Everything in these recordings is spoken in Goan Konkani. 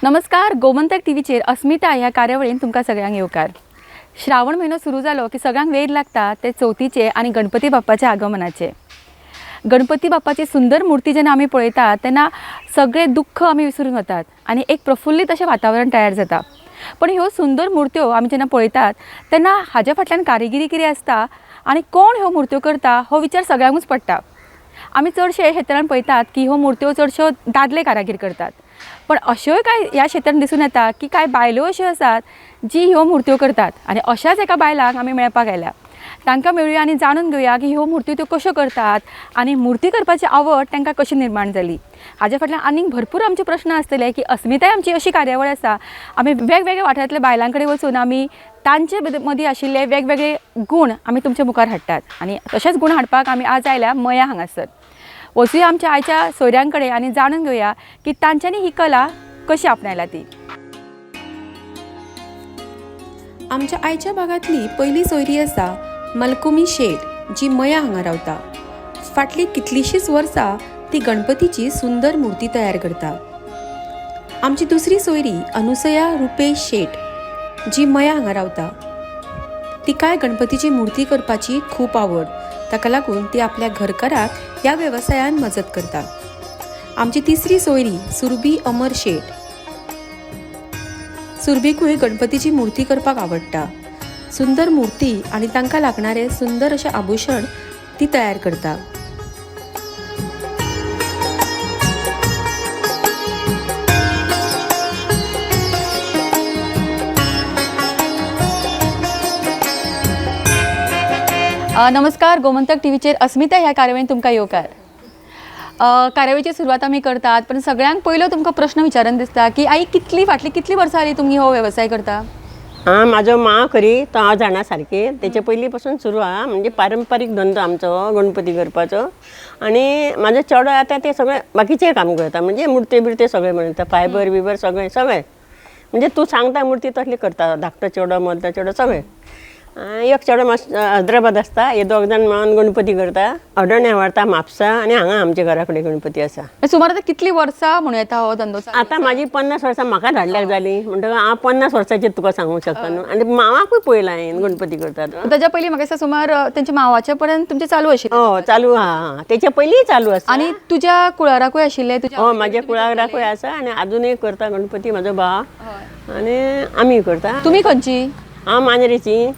नमस्कार, गोमंतक टीव्हीचेर अस्मिता ह्या कार्यावळीन तुमकां सगळ्यांक येवकार. श्रावण म्हयनो सुरू जालो की सगळ्यांक वेळ लागता ते चवथीचे आनी गणपती बाप्पाच्या आगमनाचे. गणपती बाप्पाची सुंदर मूर्ती जेन्ना आमी पळयतात तेन्ना सगळें दुख्ख आमी विसरून वतात आनी एक प्रफुल्लीत अशें वातावरण तयार जाता. पण ह्यो सुंदर मुर्त्यो आमी जेन्ना पळयतात तेन्ना हाज्या फाटल्यान कारिगिरी कितें आसता आनी कोण ह्यो मुर्त्यो करता हो विचार सगळ्यांकूच पडटा. आमी चडशे क्षेत्रान पळयतात की ह्यो मुर्त्यो चडश्यो दादले कारागीर करतात, पण अश्योय कांय ह्या क्षेत्रान दिसून येता की कांय बायलो अश्यो आसात जी ह्यो मुर्त्यो करतात आनी अशाच एका बायलांक आमी मेळपाक आयल्या. तांकां मेळुया आनी जाणून घेवया की ह्यो मुर्त्यो त्यो कश्यो करतात आनी मुर्ती करपाची आवड तांकां कशी निर्माण जाली. हाज्या फाटल्यान आनीक भरपूर आमचे प्रश्न आसतले की अस्मिताय आमची अशी कार्यावळ आसा, आमी वेगवेगळ्या वाठारांतल्या बायलां कडेन वचून आमी तांचे मदीं आशिल्ले वेगवेगळे गूण आमी तुमच्या मुखार हाडटात आनी तशेंच गूण हाडपाक आमी आज आयल्या मया हांगासर. वचुया आमच्या आयच्या सोयऱ्यां कडेन आनी जाणून घेवया की तांच्यांनी ही कला कशी आपणायला ती. आमच्या आयच्या भागांतली पयली सोयरी आसा मलकुमी शेट, जी मया हांगा रावता. फाटलीं कितलींशींच वर्सां ती गणपतीची सुंदर मूर्ती तयार करता. आमची दुसरी सोयरी अनुसया रुपेश शेट, जी मया हांगा रावता. तिकाय गणपतीची मूर्ती करपाची खूब आवड, ताका लागून ती आपल्या घरकाराक ह्या वेवसायान मजत करता. आमची तिसरी सोयरी सुरभी अमर शेट. सुरभीकूय गणपतीची मूर्ती करपाक आवडटा. सुंदर मूर्ती आनी तांकां लागणारे सुंदर अशें आभूषण ती तयार करता. नमस्कार, गोमंतक टीव्हीचेर अस्मिता ह्या कार्यावळीन तुमकां येवकार. कार्यावळीची सुरवात आमी करतात, पण सगळ्यांक पयलो तुमकां प्रश्न विचारन दिसता की आई कितली फाटली कितली वर्सां जाली तुमी हो वेवसाय करता? आं, म्हाजो मां खरी तो हांव जाणा सारकी तेचे पयलीं पासून सुरू आहा. म्हणजे पारंपारीक धंदो आमचो गणपती करपाचो आनी म्हाजो चेडो आतां ते सगळे बाकीचें काम करता, म्हणजे मुर्त्यो बिर्त्यो सगळें म्हणटा, फायबर बिबर सगळें सगळें, म्हणजे तूं सांगता मुर्ती तसली करता. धाकटो चेडो मदलो चेडो सगळें. एक चेडो मातसो हैदराबाद आसता, हे दोग जाण मेळोन गणपती करता. अडण्या व्हरता म्हापसा आनी हांगा आमच्या घरा कडेन गणपती आसा. सुमार आतां कितलीं वर्सां म्हणूं येता हो धंदो चालू? आतां म्हाजी 50 वर्सां म्हाका धाडल्यार जाली, म्हणटकच हांव 50 वर्सांचेर तुका सांगूंक शकता न्हू. आनी मावाकूय पळयलां हांवें गणपती करतात. ताच्या पयलीं म्हाका दिसता सुमार तेंच्या मावाच्या पर्यंत तुमचें चालू आशिल्लें. हय चालू आहा, तेच्या पयलीं चालू आसा. आनी तुज्या कुळाराकूय आशिल्लें? हय, म्हाज्या कुळाराकूय आसा आनी आजुनूय करता गणपती म्हाजो भाव आनी आमी करता. तुमी खंयची? हांव मांजरेची.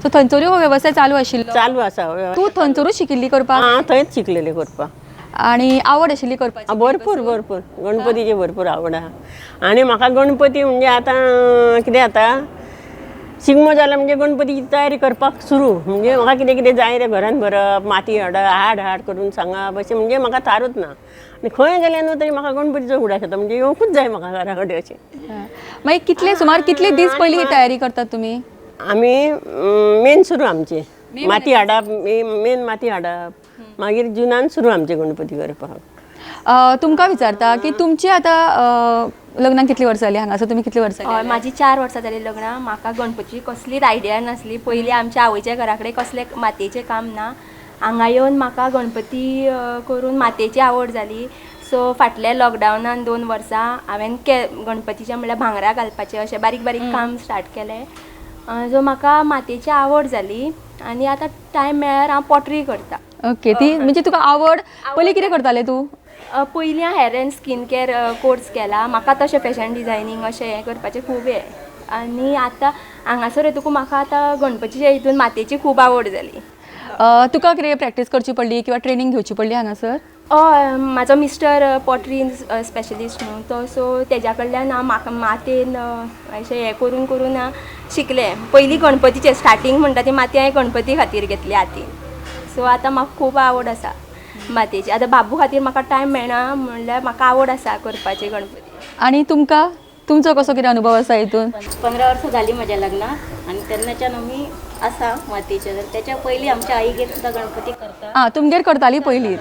सो थंयसरूय हो वेवसाय चालू आशिल्लो? चालू आसा. तूं थंयसरूच शिकिल्ली करपाक? हांव थंयच शिकलेलें करपाक. आनी आवड आशिल्ली करपाची? भरपूर भरपूर गणपतीची भरपूर आवड आहा. आनी म्हाका गणपती म्हणजे आतां कितें जाता, शिगमो जाला म्हणजे गणपतीची तयारी करपाक सुरू. म्हणजे म्हाका कितें कितें जाय तें घरान भरप, माती हाडप, हाड हाड करून सांगप, अशें म्हणजे म्हाका थारूच ना. आनी खंय गेलें न्हू तरी म्हाका गणपतीचो उगडास येता, म्हणजे येवंकूच जाय म्हाका घरा कडेन अशें. मागीर कितले सुमार कितले दीस पयलीं ही तयारी करतात तुमी? आमी मेन सुरू आमची माती हाडप, मेन माती हाडप, मागीर जुनान सुरू आमचे गणपती करपाक. तुमकां विचारता की तुमची आतां लग्नाक कितली वर्सां जाली हांगासर? तुमी कितली वर्सां? हय, म्हाजी 4 वर्सां जाली लग्नाक. म्हाका गणपतीची कसलीच आयडिया नासली. पयलीं आमच्या आवयच्या घरा कडेन कसलें मातयेचें काम ना. हांगा येवन म्हाका गणपती करून मातयेची आवड जाली. सो फाटल्या लॉकडावनान 2 वर्सां हांवें गणपतीचें म्हणल्यार भांगरां घालपाचें अशें बारीक बारीक काम स्टार्ट केलें. सो म्हाका मातयेची आवड जाली आनी आतां टायम मेळ्ळ्यार हांव पॉटरी करता. ओके, ती म्हणजे तुका आवड पयलीं कितें करतालें तूं? पयलीं हांव hair and skin care course केला. म्हाका तशें फॅशन डिजायनींग अशें हें करपाचें खूब हें. आनी आतां हांगासर येतकूच म्हाका आतां गणपतीच्या हितून मातयेची खूब आवड जाली. तुका कितें प्रॅक्टीस करची पडली किंवा ट्रेनींग घेवची पडली हांगासर? हय, म्हाजो मिस्टर पॉटरी स्पेशलिस्ट न्हू तो, सो तेज्या कडल्यान हांव म्हाका मातयेन अशें हें करून करून हांव शिकलें. पयलीं गणपतीचें स्टार्टींग म्हणटा ती माती हांवें गणपती खातीर घेतली हातीन. सो आतां म्हाका खूब आवड आसा मातयेची. आतां बाबू खातीर म्हाका टायम मेळना, म्हणल्यार म्हाका आवड आसा करपाची गणपती. आनी तुमकां तुमचो कसो कितें अनुभव आसा हितून? 15 वर्सां जाली म्हज्या लग्नाक आनी तेन्नाच्यान आमी आसा मातयेचेर. तेच्या पयलीं आमच्या आईगेर सुद्दां गणपती करता. आं, तुमगेर करताली पयलींच.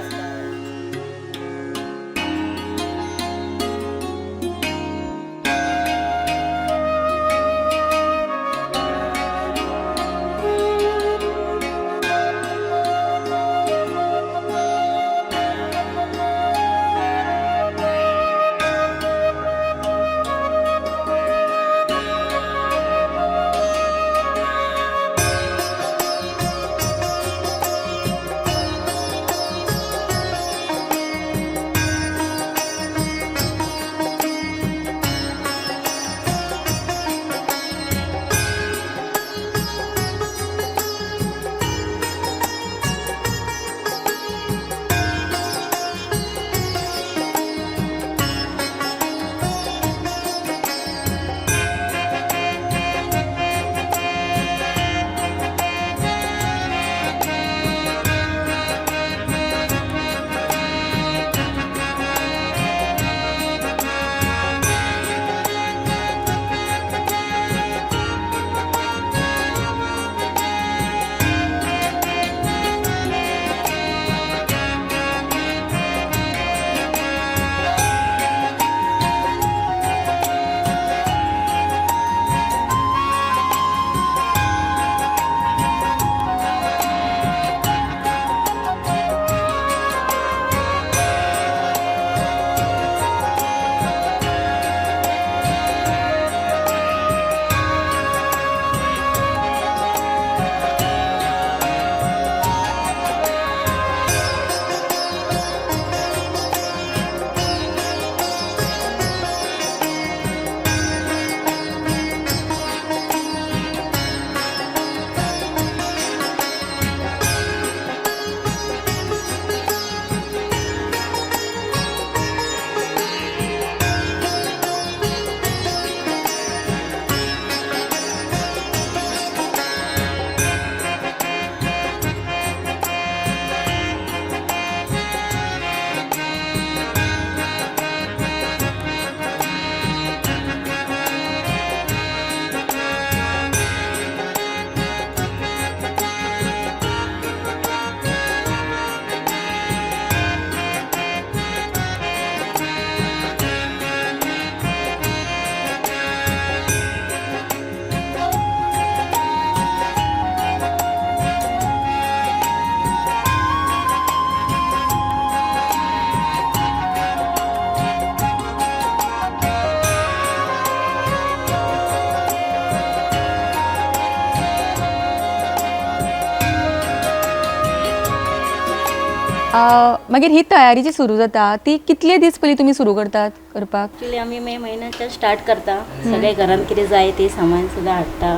मागीर ही तयारी जी सुरू जाता ती कितले दीस पयलीं तुमी सुरू करतात करपाक? एक्चुली आमी मे म्हयन्याच्यान स्टार्ट करता. सगळे घरान कितें जाय ते सामान सुद्दां हाडटा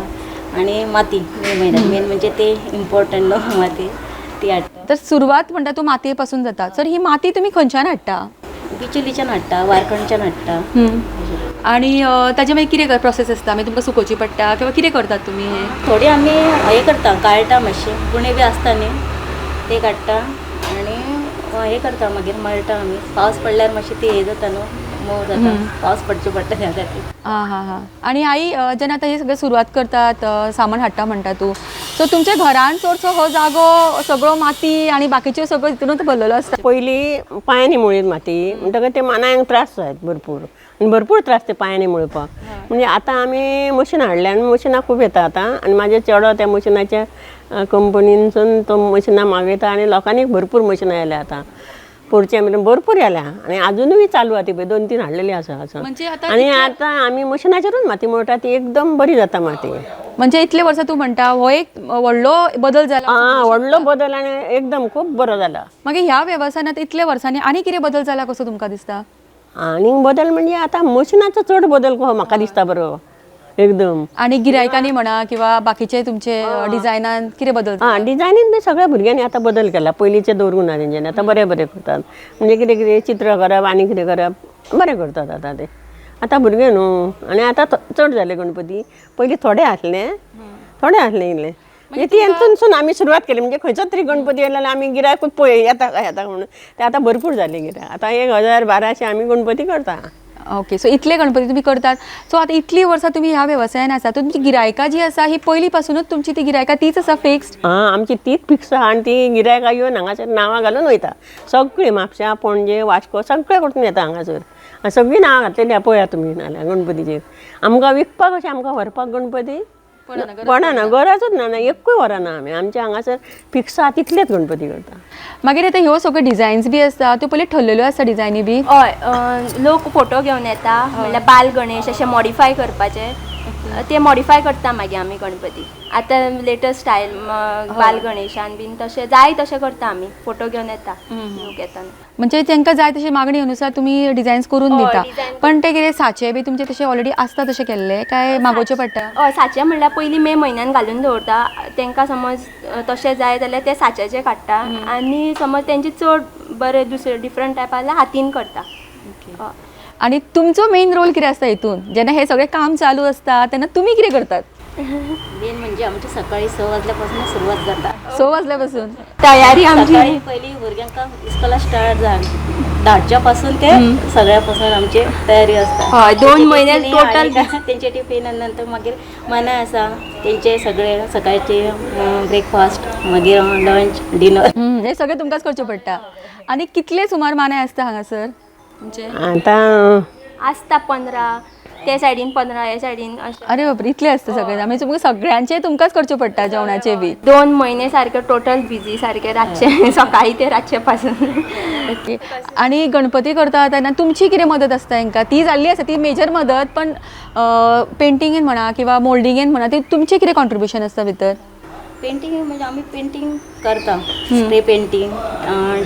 आनी माती मे म्हयन्यात मेन म्हणजे ते इम्पॉर्टंट न्हू, माती ती हाडटा. तर सुरवात म्हणटा तूं मातये पासून जाता. सर ही माती तुमी खंयच्यान हाडटा? बिचोलीच्यान हाडटा, वारखंडच्यान हाडटा. आणि ताजे मागीर कितें प्रोसेस आसता? मागीर तुमकां सुकोवची पडटा किंवा कितें करतात तुमी हें? थोडी आमी हे करता, काळटा मातशें, गुणे बी आसता न्ही ते काडटा आनी हे करता, मागीर मळटा आमी. पावस पडल्यार मातशें ते हे जाता न्हू, मोव जाता, पावस पडचें पडटा त्या खातीर. आं हां हां. आनी आई, जेन्ना आतां हें सगळें सुरवात करतात, सामान हाडटा म्हणटा तूं, सो तुमच्या घरान चडसो हो जागो सगळो माती आनी बाकीच्यो सगळो हितूनच भरलेलो आसता? पयलीं पांयांनी मुळीत माती म्हणटकच ते मानायांक त्रास जायत भरपूर आनी भरपूर त्रास ते पांयांनी मुळपाक. म्हणजे आतां आमी मशिनां हाडल्या आनी मशिनां खूब येता आतां. आनी म्हाजे चेडो त्या मशिनाच्या कंपनीनसून तो मशिनां मागयता आनी लोकांनी भरपूर मशिनां आयल्या आतां, पोरच्या मेरेन भरपूर आयल्या आनी आजुनूय चालू आहा ती, पळय 2-3 हाडलेली आसा असो. म्हणजे आतां आनी आतां आमी मशिनाचेरूच माती मळटा, ती एकदम बरी जाता माती. म्हणजे इतले वर्सां तूं म्हणटा हो एक व्हडलो बदल जाला? आं, व्हडलो बदल आनी एकदम खूब बरो जाला. मागीर ह्या वेवसायांत इतले वर्सांनी आनी कितें बदल जाला कसो तुमकां दिसता? आनीक बदल म्हणजे आतां मशिनाचो चड बदल कसो म्हाका दिसता बरो एकदम. आनी गिरायकांनी म्हणा किंवा बाकीचे तुमचे डिजायनान कितें बदल? आं, डिजायनीन बी सगळ्या भुरग्यांनी आतां बदल केला, पयलींचे दवरूंक ना तेंच्यांनी, आतां बरें बरें करतात. म्हणजे कितें कितें चित्र करप आनी कितें करप बरें करतात आतां ते. आतां भुरगे न्हू, आनी आतां चड जाले गणपती, पयलीं थोडे आसले, थोडे आसले इल्ले. म्हणजे ती हेतूनसून आमी सुरवात केली, म्हणजे खंयचो तरी गणपती येयलो जाल्यार आमी गिरायकूच पळय येता काय येता म्हणून, ते आतां भरपूर जाले गिरायक. आतां 1000-1200 आमी गणपती करता. ओके, सो इतले गणपती तुमी करतात. सो आतां इतलीं वर्सां तुमी ह्या वेवसायान आसा, तुमची गिरायकां जी आसा ही पयलीं पासुनूच तुमची ती गिरायकां तीच आसा फिक्स्ड? आं, आमची तीच फिक्स आहा आनी ती गिरायकां येवन हांगासर नांवां घालून वयता सगळीं, म्हापश्यां, पणजे, वास्को सगळे कडसून येता हांगासर. आनी सगळीं नांवां घातलेलीं आहा पळया तुमी नाल्यार गणपतीचेर. आमकां विकपाक अशें आमकां व्हरपाक गणपती पडना, गरजूच ना, ना एकूय व्हरना आमी. आमच्या हांगासर फिक्स आहा तितलेच गणपती करता. मागीर आतां ह्यो सगळ्यो डिजायन्स बी आसता त्यो पयलीं ठरलेल्यो आसता डिजायनी बी? हय, लोक फोटो घेवन येता, म्हणल्यार बाल गणेश अशें मॉडिफाय करपाचे, ते मॉडिफाय करता मागीर आमी गणपती. आतां लेटस्ट स्टायल बाल गणेशान बीन तशें जाय तशें करता आमी, फोटो घेवन येता लोक येता. म्हणजे तांकां जाय तशी मागणी अनुसार तुमी डिजायन्स करून हय, दिता. डिजायन. पण ते कितें साचे बी तुमचे तशे ऑलरेडी आसता तशे केल्ले काय मागोवचे पडटा? हय, साचे म्हणल्यार पयलीं मे म्हयन्यान घालून दवरता, तांकां समज तशें जाय जाल्यार ते साच्याचे काडटा आनी समज तेंचे चड बरे दुसरे डिफरंट टायप जाल्यार हातीन करता. हय. आनी तुमचो मेन रोल कितें आसता हितून? जेन्ना हें सगळें काम चालू आसता तेन्ना तुमी कितें करतात? मेन म्हणजे आमची सकाळी 6 वाजल्यापासून सुरवात जाता. 6 वाजल्यापासून तयारी आमची सकाळी पयलीं भुरग्यांक इस्कोला स्टार्ट धाडच्या पासून ते सगळ्या पासून आमची तयारी आसता. हय, 2 म्हयने टिफिन टोटल. आनी तेंचे टिफिन आनी नंतर मागीर मनाय आसा तेंचे सगळे सकाळचे ब्रेकफास्ट, मागीर लंच, डिनर. हे सगळें तुमकांच करचें पडटा. आनी कितले सुमार मानाय आसता हांगासर तुमचे? आतां आसता 15, ते सायडीन 15, हे सायडीन अशें. अरे बापरे, इतले आसता सगळे. आमी तुमकां सगळ्यांचे तुमकांच करचें पडटा, जेवणाचे बी. 2 म्हयने सारके टोटल बिजी सारके, रातचे सकाळी ते रातचे पासून. ओके, आनी गणपती करता तेन्ना तुमची कितें मदत आसता हेंकां? ती जाल्ली आसा ती मेजर मदत, पण पेंटिंगेन म्हणा किंवा मोल्डिंगेन म्हणा, ती तुमचें कितें कॉन्ट्रिब्युशन आसता भितर? पेंटींग म्हणजे आमी पेंटींग करता, स्प्रे पेंटींग,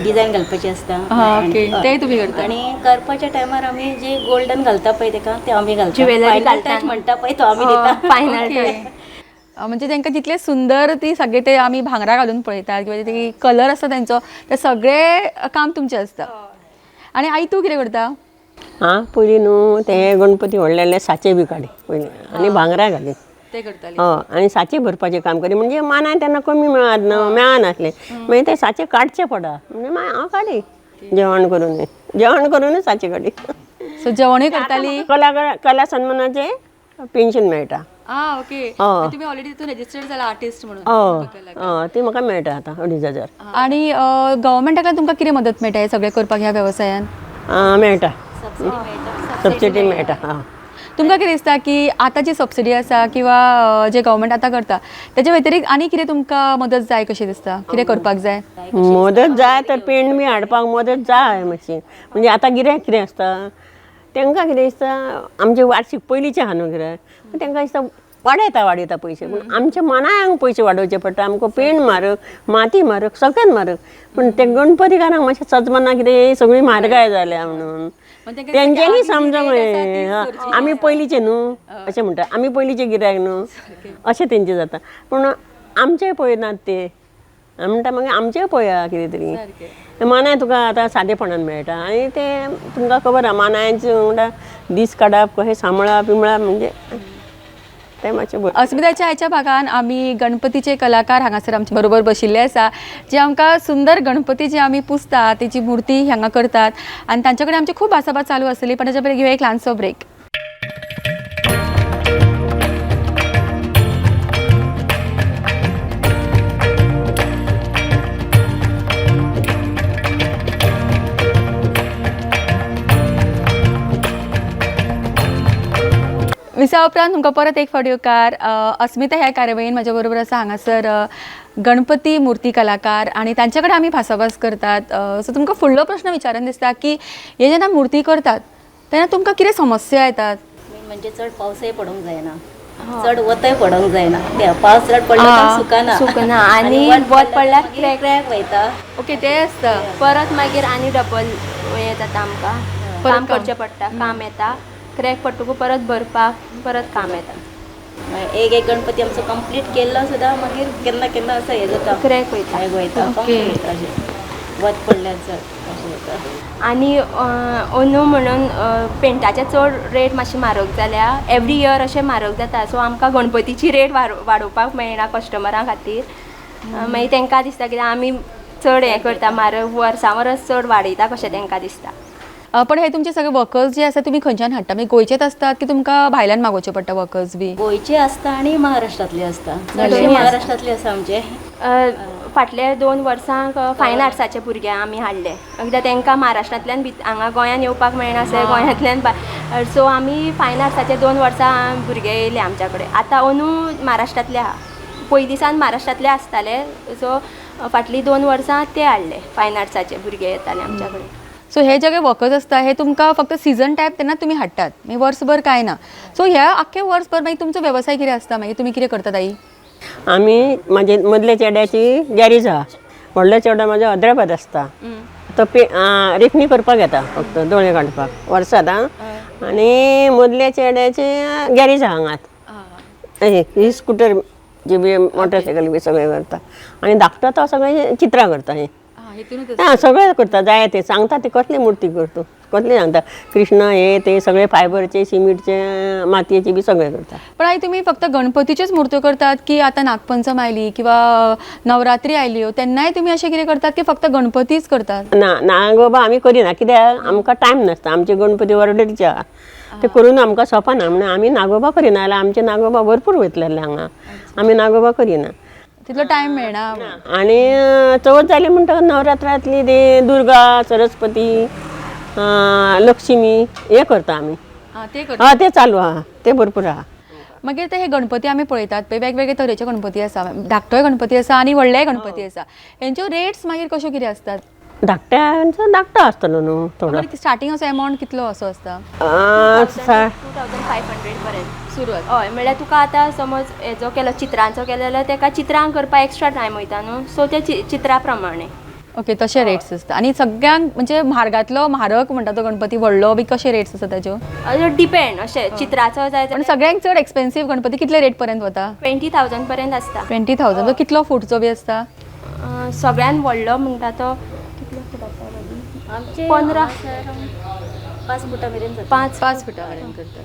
डिजायन घालपाची आसता. ओके, तेय तुमी करता. आनी करपाच्या टायमार आमी जे गोल्डन घालता पळय तेका ते आमी घालता. ज्वेलरी फायनल घालता. टच म्हणटा पळय तो आमी दिता. Final okay. म्हणजे तांकां जितले सुंदर ती सगळे ते आमी भांगरां घालून पळयतात किंवा ते कलर आसता तेंचो, ते सगळे काम तुमचें आसता. आनी आई तूं कितें करता? आं, पयलीं न्हू ते गणपती व्हडले व्हडले साचे बी काडी पयलीं आनी भांगरां घाली. ते करताली. हय, आनी साचे भरपाचें काम करी, म्हणजे मानाय तेन्ना कमी मेळत ना, मेळनासलें, मागीर ते साचे काडचे पडा, म्हणजे मागीर हांव काडी जेवण करून, जेवण करूनच साचे काडी. सो जेवणूय करताली? कला सन्मानाचें पेन्शन मेळटा. आं, ओके. हय. तुमी ऑलरेडी तितून रजिस्टर्ड जाला आर्टिस्ट म्हणून? हय हय, ती म्हाका मेळटा आतां 2500. आनी गव्हर्मेंटाक तुमकां कितें मदत मेळटा हें सगळें करपाक ह्या वेवसायान? मेळटा, सबसिडी मेळटा. हां, तुमकां कितें दिसता की आतां जी सबसिडी आसा किंवा जे गव्हर्मेंट आतां करता तेच्या व्यतिरिक्त आनी कितें तुमकां मदत जाय कशें दिसता? कितें करपाक जाय? मदत जाय तर पेंट बी हाडपाक मदत जाय मातशी. म्हणजे आतां गिरायक कितें आसता तेंकां कितें दिसता, आमचें वार्शीक पयलींचें आहा न्हू गिरायक, तेंकां दिसता वाडयता वाडयता पयशे, पूण आमच्या मानायांक पयशे वाडोवचे पडटा. आमकां पेंट म्हारग, माती म्हारग, सगळ्यात म्हारग. पूण ते गणपतीकारांक मातशें सजमना कितें सगळी म्हारगाय जाल्या म्हणून तेंच्यांनी समजूंक जाय. आमी पयलींचे न्हू अशें म्हणटा, आमी पयलींचे गिरायक न्हू अशें तेंचें जाता. पूण आमचें पळयनात ते म्हणटा, मागीर आमचें पळया कितें तरी. मानाय तुका आतां सादेपणान मेळटा आनी ते तुमकां खबर आहा मानायांचे वांगडा दीस काडप, कशें सांबाळप बिंबळप, म्हणजे तें मातशें बरें. अस्मिताच्या आयच्या भागान आमी गणपतीचे कलाकार हांगासर आमचे बरोबर बशिल्ले आसा, जे आमकां सुंदर गणपती जे आमी पुजता तेची मुर्ती हांगा करतात आनी तांचे कडेन आमची खूब भासाभास चालू आसली. पण ताच्या पयलीं घेवया एक ल्हानसो ब्रेक. विसा उपरांत तुमकां परत एक फावट येवकार. अस्मिता ह्या कार्यावळीन म्हज्या बरोबर आसा हांगासर गणपती मुर्ती कलाकार आनी तांचे कडेन आमी भासाभास करतात. सो तुमकां फुडलो प्रश्न विचारन दिसता की हे जेन्ना मुर्ती करतात तेन्ना तुमकां कितें समस्या येतात? म्हणजे चड पावसय पडूंक जायना, चड वतय पडूंक जायना. पावस चड पडलो तर सुकना, सुकना आनी वत पडल्यार क्रॅक क्रॅक वयता. ओके, ते आसता. परत मागीर आनी डबल हें जाता आमकां, काम करचें पडटा, काम येता, क्रॅक पडटकूच परत भरपाक परत काम येता. एक एक गणपती आमचो कंप्लीट केल्लो सुद्दां मागीर केन्ना केन्ना असो हें जाता, क्रॅक वयता, क्रॅक वयता, अशें वत पडल्यार चड अशें जाता. आनी अंदू म्हणून पेंटाचे चड रेट मातशी म्हारग जाल्या, एवरी इयर अशें म्हारग जाता. सो आमकां गणपतीची रेट वाडोवपाक मेळना कस्टमरां खातीर. मागीर तांकां दिसता कित्याक आमी चड हें करता, म्हारग वर्सां वरस चड वाडयता कशें तांकां दिसता. पण हे तुमचे सगळे वर्कर्स जे आसा तुमी खंयच्यान हाडटा? म्हणजे गोंयचेच आसतात की तुमकां भायल्यान मागोवचे पडटा वर्कर्स बी? गोंयचे आसता आनी महाराष्ट्रांतले आसता. चडशे महाराष्ट्रांतले आसा आमचे. फाटले 2 वर्सांक फायन आर्ट्साचे भुरगे आमी हाडले, कित्याक तांकां महाराष्ट्रांतल्यान हांगा गोंयांत येवपाक मेळना आसलें, गोंयांतल्यान सो आमी फायन आर्ट्साचे 2 वर्सां भुरगे येयले आमच्या कडेन. आतां अंदू महाराष्ट्रांतले आहा, पयलीं सावन महाराष्ट्रांतले आसताले, सो फाटलीं 2 वर्सां ते हाडले फायन आर्ट्साचे भुरगे येताले आमच्या कडेन. सो हे जे वर्कर्स आसता हे तुमकां फक्त सिजन टायप तेन्ना तुमी हाडटात, मागीर वर्सभर कांय ना. सो ह्या आख्खे वर्सभर मागीर तुमचो वेवसाय कितें आसता, मागीर तुमी कितें करतात आई? आमी म्हाजे मदल्या चेड्याची गॅरेज आहा, व्हडलो चेडो म्हाजो हैदराबाद आसता, तो रेखणी करपाक येता फक्त दोळे काडपाक वर्सात. आनी मदल्या चेड्याची गॅरेज आहा हांगात, ही स्कुटर जी बी मोटरसायकल बी सगळें करता. आनी धाकटो तो सगळें चित्रां करता, हें हां सगळें करता, जाय ते सांगता ते कसली मुर्ती करता, कसली सांगता, कृष्ण हे ते सगळे फायबरचे, सिमेंटचे, मातयेचे बी सगळे करता. पण आई तुमी फक्त गणपतीच्योच मुर्त्यो करतात की आतां नागपंचम आयली किंवा नवरात्री आयल्यो तेन्नाय तुमी अशें कितें करतात की फक्त गणपतीच करतात? ना नागोबा आमी करिना, कित्याक आमकां टायम नासता, आमचे गणपती ऑर्डरीचे आहा ते करून आमकां सोंपना म्हणून आमी नागोबा करिना. जाल्यार आमचे नागोबा भरपूर वयतले हांगा, आमी नागोबा करिना, तितलो टायम मेळना. आनी चवथ जाली म्हणटकच नवरात्रांतली ते दुर्गा, सरस्वती, लक्ष्मी हे करता आमी. ते करता. हां ते चालू आहा, ते भरपूर आहा. मागीर ते हे गणपती आमी पळयतात पळय, वेगवेगळे तरेचे गणपती आसा, धाकटोय गणपती आसा आनी व्हडलेय गणपती आसा, हेंच्यो रेट्स मागीर कश्यो कितें आसतात? धाकट्यांचो धाकटो आसतलो न्हू थोडो. स्टार्टींग असो अमावंट कितलो असो आसता? 2500 पर्यंत सुरवात. हय, म्हणल्यार तुका आतां समज हेजो केलो चित्रांचो केलो जाल्यार तेका चित्रांक करपाक एक्स्ट्रा टायम वयता न्हू, सो ते चित्रा प्रमाणे. ओके, तशे रेट्स आसता. आनी सगळ्यांक म्हणजे म्हारगांतलो म्हारग म्हणटा तो गणपती व्हडलो बी कशे रेट्स आसता ताच्यो? डिपेंड अशें चित्राचो जाय. पण सगळ्यांक चड एक्सपेन्सीव गणपती कितले रेट पर्यंत वता? 20,000 पर्यंत आसता. 20,000. तो कितलो फूटचो बी आसता? सगळ्यान व्हडलो म्हणटा तो कितलो फूट आसता? 15 5 फुटां मेरेन. 5 फुटां मेरेन करता.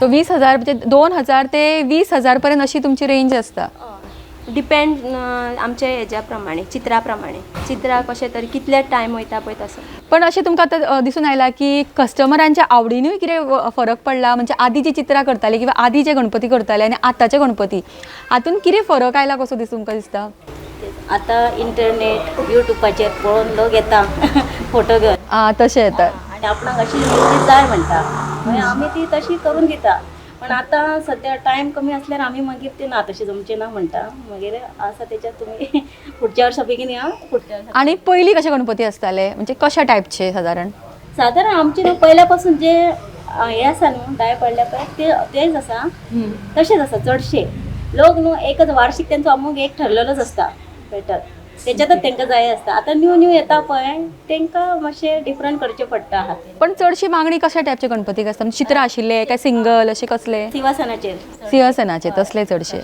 सो 20,000 म्हणजे 2,000 ते 20,000 पर्यंत अशी तुमची रेंज आसता. डिपेंड आमच्या हेज्या प्रमाणे, चित्रा प्रमाणे, चित्रां कशें तर कितले टायम वयता पळय तसो. पण अशें तुमकां आतां दिसून आयलां की कस्टमरांच्या आवडीनूय कितें फरक पडला? म्हणजे आदी जी चित्रां करताले किंवा आदी जे गणपती करताले आनी आतांचे गणपती हातून कितें फरक आयला कसो तुमकां दिसता? आतां इंटरनेट युट्यूबाचेर पळोवन लोक येता फोटो घेवन. आं, तशें येता. आनी आपणाक अशी मूर्ती जाय म्हणटा, मागीर आमी ती तशी करून दिता. पण आतां सद्या टायम कमी असल्यार आमी मागीर ते ना तशें जमचें ना म्हणटा, मागीर आसा तेच्यात तुमी फुडच्या वर्सा बेगीन या, फुडच्या वर्सा. आनी पयलीं कशे गणपती आसताले, म्हणजे कशा टायपचे सादारण? सादारण आमचे न्हू पयल्या पासून जे हे आसा न्हू दाय पडल्या पळय ते तेच आसा, तशेंच आसा. चडशे लोक न्हू एकच वार्षिक तेंचो अमूक एक ठरलेलोच आसता पॅटर्न, तेच्यातच तेंकां जाय आसता. आतां न्यू न्यू येता पळय तेंकां मातशें डिफरंट करचें पडटा आहा. पण चडशी मागणी कशा टायपचे गणपतीक आसता? म्हणजे चित्रां आशिल्ले काय सिंगल अशे कसले? सिंहासनाचेर. सिंहासनाचे तसले चडशे.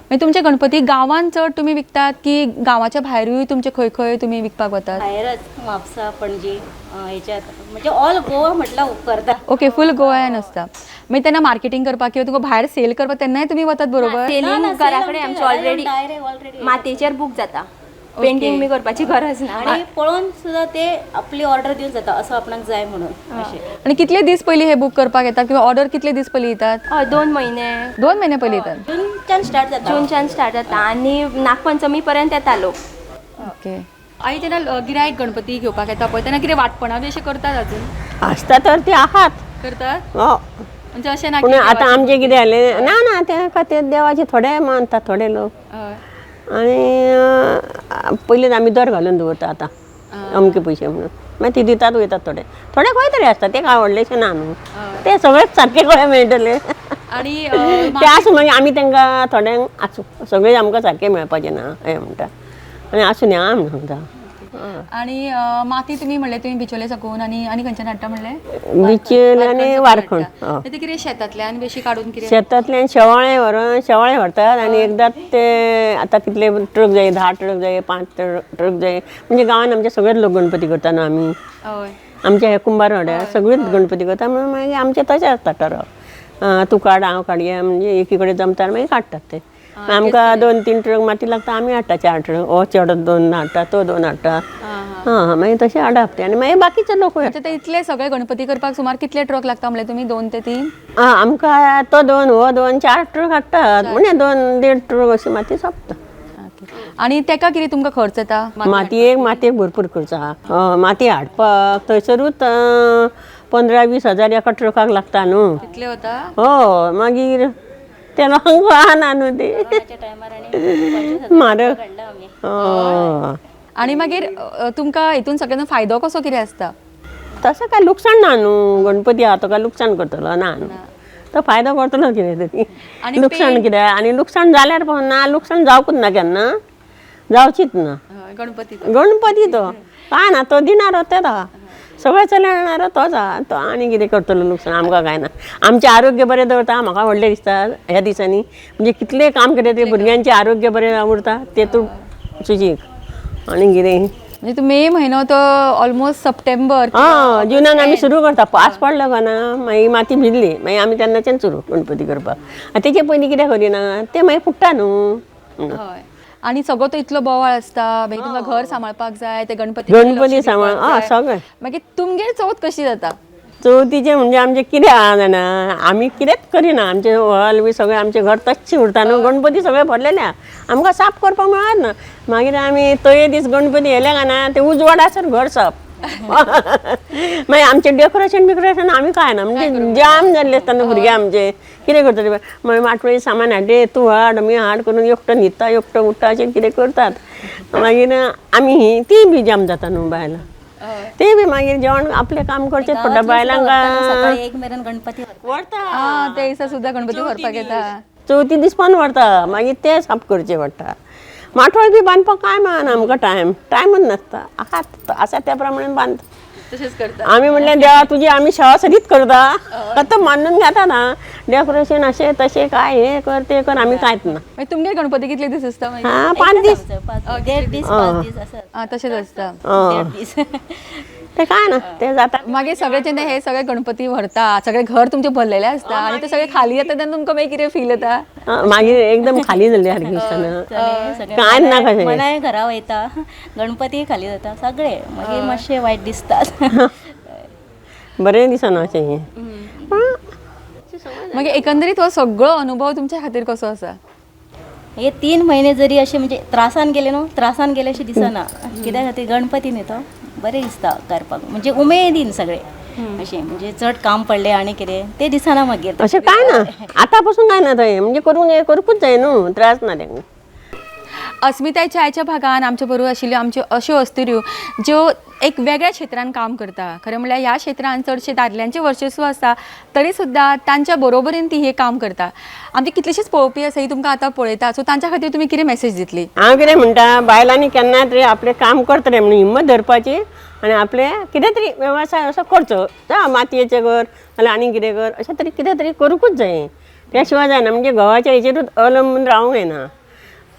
मागीर तुमचे गणपती गांवांत चड तुमी विकतात की गांवाच्या भायरूय तुमचे खंय खंय तुमी विकपाक वतात? भायरच, म्हापसा, पणजी हेच्यात, म्हणजे ऑल गोवा म्हटल्यार उपकारता. ओके, फूल गोव्यान आसता. मागीर तेन्ना मार्केटींग करपाक किंवा तुमकां भायर सेल करपाक तेन्नाय तुमी वतात बरोबर? सेलिंग घरा कडेन आमचें ऑलरेडी डायरेक्ट ऑलरेडी मातयेचेर बूक जाता, पेंटींग बी करपाची गरज ना. आणि पळोवन सुद्दां ते आपली ऑर्डर दिवन जाता असो आपणाक जाय म्हणून अशें. आनी कितले दीस पयलीं हे बूक करपाक येता किंवा ऑर्डर कितले दीस पयलीं दितात? हय, 2 म्हयने. 2 म्हयने पयलीं दितात. जूनच्यान स्टार्ट जाता. जूनच्यान स्टार्ट जाता आनी नागपंचमी पर्यंत येता लोक. ओके. आई जेन्ना गिरायक गणपती घेवपाक येता पळय तेन्ना कितें वांटपणां बी अशें करतात अजून? आसता तर ती आहात करतात? हो. म्हणजे अशें ना पूण आतां आमचें कितें जालें ना ना त्या खातीर देवाचे थोडे मानतात थोडे लोक. आनी पयलींच आमी दर घालून दवरता आतां अमके पयशे म्हणून, मागीर ती दितात वयतात. थोडे थोडे खंय तरी आसता ते काय व्हडलेशें ना न्हू, ते सगळेच सारके कळे मेळटले. आनी ते आसूं मागीर आमी तांकां थोड्यांक आसूं सगळें आमकां सारकें मेळपाचें ना हें म्हणटा आनी आसूं न्ही आं म्हणटा. आनी माती तुमी म्हणलें तुमी बिचोले साकून आनी आनी खंयच्यान हाडटा म्हणलें? बिचोले आनी वारखंड. ते कितें शेतांतल्यान बी अशी काडून कितें? शेतांतल्यान शेवाळें व्हरून शेवाळें व्हरतात आनी एकदां ते आतां कितले ट्रक जाय, 10 ट्रक जाय, 5 ट्रक जाय, म्हणजे गांवांत आमचे सगळेच लोक गणपती करता न्हू आमी. आमच्या हे कुंभार वाड्यार सगळीच गणपती करता म्हणून मागीर आमचें तशें आसता ठराव, तूं काड हांव काडया, म्हणजे एकी कडेन जमता आनी मागीर काडटात ते. आमकां 2-3 ट्रक माती लागता, आमी हाडटा 4 ट्रक, हो चेडो 2 हाडटा, तो 2 हाडटा, हां, मागीर तशें हाडप तें आनी मागीर बाकीचे लोकूय. म्हणजे ते इतले सगळे गणपती करपाक सुमार कितले ट्रक लागता म्हणले तुमी, 2 ते 3? आं, आमकां तो 2 हो 2 4 ट्रक हाडटात, म्हणजे 2-1.5 ट्रक अशी माती सोंपता. आनी तेका कितें तुमकां खर्च येता? मातयेक भरपूर खर्च आहा. माती हाडपाक थंयसरूच 15-20 हजार एका ट्रकाक लागता न्हू. कितले वता? हय, मागीर ते लोकांक कळना न्हू ते, म्हारग. हय. आनी मागीर तुमकां हितून सगळ्यांना फायदो कसो कितें आसता? तसो काय लुकसाण ना न्हू, गणपती आहा तो काय लुकसाण करतलो ना न्हू, तो फायदो करतलो कितें तरी. लुकसाण कितें आनी लुकसाण जाल्यार पळोवन ना, लुकसाण जावकूच ना केन्ना, जावचीच ना. गणपती गणपती तो काय ना, तो दिणारो तेच आहा, सगळें चलणारो तोच आहा, तो आनी कितें करतलो लुकसाण आमकां काय ना. आमचें आरोग्य बरें दवरता, म्हाका व्हडलें दिसता ह्या दिसांनी, म्हणजे कितलें काम केलें तरी भुरग्यांचें आरोग्य बरें उरता तेतूंत सुशीक आनी कितें. म्हणजे मे म्हयनो तो ऑलमोस्ट सप्टेंबर. आं, जुनान आमी सुरू करता. पावस पडलो काय ना मागीर माती भिजली, मागीर आमी तेन्नाच्यान सुरू गणपती करपाक. आनी तेचे पयलीं कितें करिना तें मागीर फुट्टा न्हू. हय, आनी सगळो तो इतलो बोवाळ आसता, मागीर तुमकां घर सांबाळपाक जाय, ते गणपती गणपती सांबाळ, आं सगळें. मागीर तुमगेर चवथ कशी जाता? चवथीचें म्हणजे आमचें कितें आहा जाणा, आमी कितेंच करिना, आमचें हॉल बी सगळें आमचें घर तश्शें उरता न्हू, गणपती सगळें भरलेलें आहा, आमकां साफ करपाक मेळना. मागीर आमी तये दीस गणपती येयले काय ना ते उजवाड आसर घर साफ. मागीर आमचें डेकोरेशन बिकोरेशन आमी काय ना, म्हणजे जाम जाल्ले आसता न्हू भुरगे आमचे, कितें करतले. मागीर माटोळी सामान हाडले, तूं हाड आमी हाड करून एकटो न्हिदता एकटो उठ्ठा अशें कितें करतात. मागीर आमी ती बी जाम जाता न्हू बायलां, ते बी मागीर जेवण आपलें काम करचेंच पडटा बायलांक. सकाळी 1 मेरेन गणपती व्हरता, ते दिसा सुद्दां गणपती व्हरपाक येता. चवथी दीस पण व्हरता, मागीर ते साफ करचें पडटा. माटोळ बी बांदपाक काय मेळना आमकां, टायम टायमूच नासता, आहा आसा त्या प्रमाणे बांदता. तशेंच करता आमी म्हणलें देवा तुजी आमी सेवा सदींच करता, आतां मानून घेता ना डेकोरेशन अशें तशें काय हें कर तें कर, आमी कांयच ना. मागीर तुमगेर गणपती कितले दीस आसता मागीर? आं, 5 दीस. 1.5 दीस 5 दीस आसा. आं, तशेंच आसता. 1.5 दीस ते काय ना ते जाता. मागीर सगळे जेन्ना हे सगळे गणपती व्हरता, सगळे घर तुमचें भरलेलें आसता आनी ते सगळे खाली जाता तेन्ना तुमकां मागीर कितें फील येता? मागीर एकदम खाली जाल्ले सारकें दिसता ना, कांय ना कशें. मनाय घरा वयता, गणपती खाली जाता सगळे, मागीर मातशें वायट दिसता. बरें दिसना अशें. मागीर एकंदरीत हो सगळो अनुभव तुमच्या खातीर कसो आसा? हे 3 म्हयने जरी अशे म्हणजे त्रासान गेले न्हू, त्रासान गेले अशें दिसना, कित्या खातीर गणपती न्ही तो बरें दिसता करपाक, म्हणजे उमेदीन सगळे अशें, म्हणजे चड काम पडलें आनी कितें तें दिसना मागीर अशें काय ना, आतां पसून काय ना थंय, म्हणजे करूंक करूंकूच जाय न्हू, त्रास ना तांकां. अस्मितायेच्या आयच्या भागान आमचे बरोबर आशिल्ल्यो आमच्यो अश्यो अस्तुऱ्यो ज्यो एक वेगळ्या क्षेत्रान काम करता. खरें म्हणल्यार ह्या क्षेत्रान चडशे दादल्यांचें वर्चस्व आसा, तरी सुद्दां तांच्या बरोबरीन ती हें काम करता. आमची कितलीशीच पळोवपी आसा ही तुमकां आतां पळयता, सो तांच्या खातीर तुमी कितें मॅसेज दितली? हांव कितें म्हणटा, बायलांनी केन्ना तरी आपलें काम करतलें म्हणून हिम्मत धरपाची आनी आपलें कितें तरी वेवसाय असो करचो, जावं मातयेचें कर नाल्यार आनी कितें कर, अशें तरी कितें तरी करूंकूच जाय, त्या शिवाय जायना. म्हणजे घोवाच्या हेचेरूच अवलंबून रावंक जायना,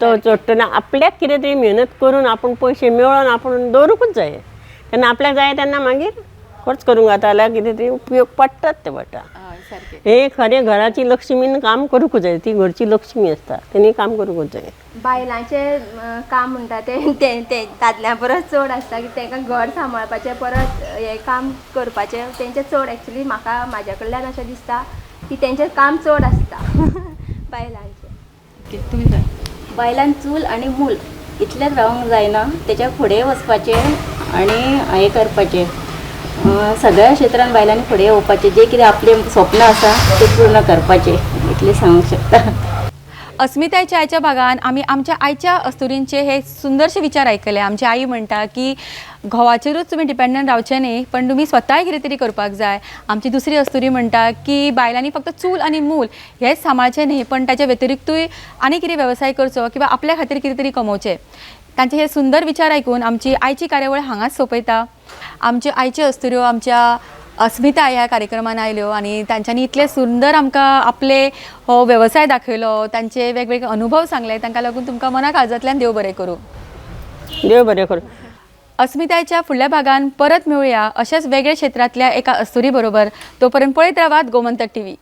तो चडटना आपल्याक कितें तरी मेहनत करून आपूण पयशे मेळोवन आपूण दवरूंकूच जाय, तेन्ना आपल्याक जाय तेन्ना मागीर खर्च करूंक जाता जाल्यार कितें तरी उपयोग पडटात ते पडटा. हे खरें घराची लक्ष्मीन काम करूंकूच जाय, ती घरची लक्ष्मी आसता, तेणी काम करूंकूच जाय. बायलांचें काम म्हणटा तें तें दादल्यां परस चड आसता, की तांकां घर सांबाळपाचें परत हें काम करपाचें तेंचें चड. एक्चुली म्हाका म्हाज्या कडल्यान अशें दिसता की तेंचें काम चड आसता बायलांचें. तुमी सांग. बायलान चूल आनी मूल इतलेंच रावंक जायना, तेच्या फुडें वचपाचें आनी हें करपाचें, सगळ्या क्षेत्रान बायलांनी फुडें येवपाचें, जें कितें आपलें स्वप्न आसा तें पूर्ण करपाचें, इतलें सांगूंक शकता. अस्मितायेच्या आयच्या भागान आमी आमच्या आयच्या अस्तुरींचे हे सुंदरशे विचार आयकले. आमची आई म्हणटा की घोवाचेरूच तुमी डिपेंडंट रावचे न्ही, पण तुमी स्वताय कितें तरी करपाक जाय. आमची दुसरी अस्तुरी म्हणटा की बायलांनी फक्त चूल आनी मूल हेच सांबाळचें न्ही, पण ताच्या व्यतिरिक्तूय आनी कितें वेवसाय करचो किंवा आपल्या खातीर कितें तरी कमोवचें. तांचे हे सुंदर विचार आयकून आमची आयची कार्यावळ हांगाच सोंपयता. आमच्यो आयच्यो अस्तुऱ्यो आमच्या अस्मिता ह्या कार्यक्रमान आयल्यो आनी तांच्यांनी इतले सुंदर आमकां आपले हो वेवसाय दाखयलो, तांचे वेगवेगळे अनुभव सांगले, तांकां लागून तुमकां मना काळजांतल्यान देव बरें करूं. देव बरें करूं. अस्मितायेच्या फुडल्या भागान परत मेळुया अशाच वेगळ्या क्षेत्रांतल्या एका अस्तुरी बरोबर. तोपर्यंत पळयत रावात गोमंतक टीव्ही.